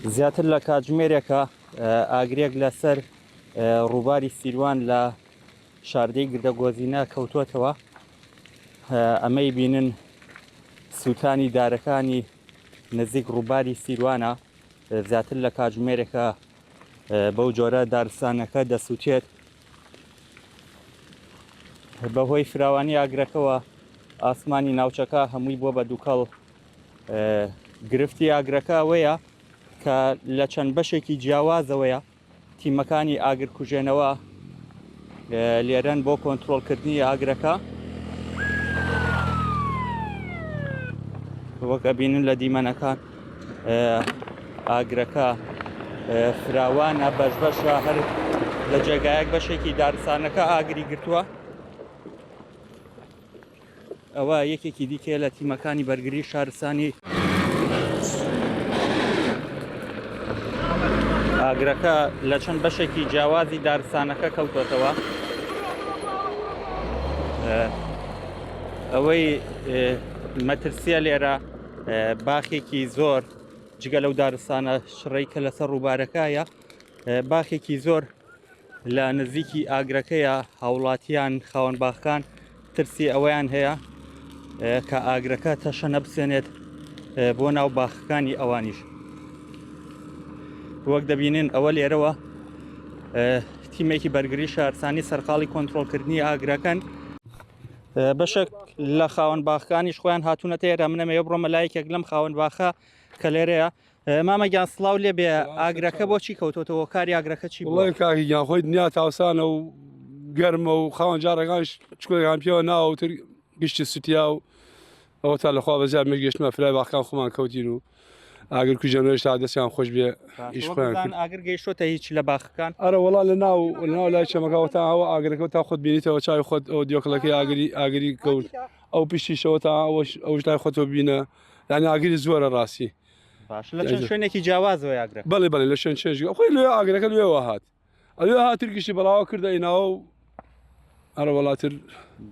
زیاتر لە کاتژمێرێکە ئاگرێک لەسەر ڕووباری سیروان لە شاردەی گردە گۆزینە کەوتووەتەوە ئەمەی بینن سووتانی دارەکانی نزیک ڕووباری سیروانە زیاتر لە کاتژمێرێکە بەو جۆرە دارستانەکە دەسووتێت بەهۆی فراوانی ئاگرەکەوە ئاسمانی ناوچەکە هەمووی بووە بە دووکەڵ گرفتی ئاگرەکە ئەوەیە کە لە چەند بەشێکی جیاوازەوەیە تیمەکانی ئاگرکوژێنەوە لێرەن بۆ کۆنتترۆلکردنی ئاگرەکە وەک ئەبینن لە دیمەنەکان ئاگرەکە فراوانە بەش بەشە هەر لە جێگایەک بەشێکی دارستانەکە ئاگری گرتووە ئەوە یەکێکی دیکەیە لە تیمەکانی بەرگری شارستانی. ئاگرەکە لە چەند بەشێکی جیاوازی دارستانەکە کەوتۆتەوە. ئەوەی مەترسیە لێرە باخێکی زۆر جگە لەو دارستانە شڕەی کە لەسەر ڕووبارەکایە باخێکی زۆر لە نزیکی ئاگرەکەیە هاوڵاتیان خاوەن باخەکان ترسی ئەوەیان هەیە کە ئاگرەکە تەشە نەبسێنێت بۆ ناو باخەکانی ئەوانیش وەک دەبینن ئەوە لێرەوە تیمێکی بەرگری شارسانی سەرقاڵی کۆنتترۆلکردنی ئاگرەکەن بەشێک لە خاوەن باخەکانیش خۆیان هاتوونەتە ئێرە منەمەوە بڕۆمە لایکێک لەم خاوەن باخە کە لێرەیە مامە گیان سڵاو لێ بێ ئاگرەکە بۆچی کەوتۆتەوە کاری ئاگرەکە چی بڵێ کاکی گیان خۆی دنیا تاوسانە و گەرمە و خاوەن جارەکانش چکۆیان پێوە ناوە تر گشتی سوتیا و ئەوە تا لەخوا بەزیاد مش گەشتمە فرای باخکان خۆمان کەوتین و ئاگر کوژێنەوەش تا دەستیان خۆش بێ ئیش خۆیان کرد. ئاگر گەیشتۆتە هیچ لە باخەکان؟ ئەرە وەڵا لە ناو لە ناو لای چەمەکەوە تا ئەوە ئاگرەکە تا خۆت بینیتەوە چاوی خۆت ئەو دیۆکڵەکەی ئاگری ئاگری کەوت ئەو پشتیشەوە تا ئەوەش ئەوش لای خۆتەوە بینە یعنی ئاگری زۆرە ڕاستی باش لە چەند شوێنێکی جیاوازەوە ئاگرەکە بەڵێ بەڵێ لە شوێن چێژ خۆی لێ ئاگرەکە لێوە هات ئەوێ هاتر گشتی بەڵاوە کردە ئیناوە و ئەرە وەڵاتر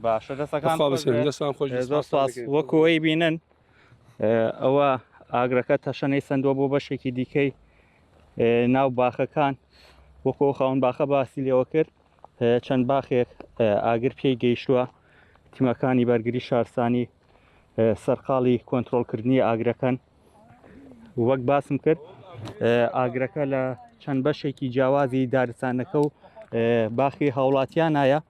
باشە دەستەکان خوا بەسەر دەستان خۆش زۆر سپاس وەکو ئەوەی بینن ئەوە ئاگرەکە تەشەنەی سندووە بۆ بەشێکی دیکەی ناو باخەکان وەکو خاوەن باخە باسی لێوە کرد چەند باخێک ئاگر پێی گەیشتووە تیمەکانی بەرگری شارستانی سەرقاڵی کۆنتترۆلکردنی ئاگرەکەن وەک باسم کرد ئاگرەکە لە چەند بەشێکی جیاوازی دارستانەکە و باخی هاوڵاتیانایە.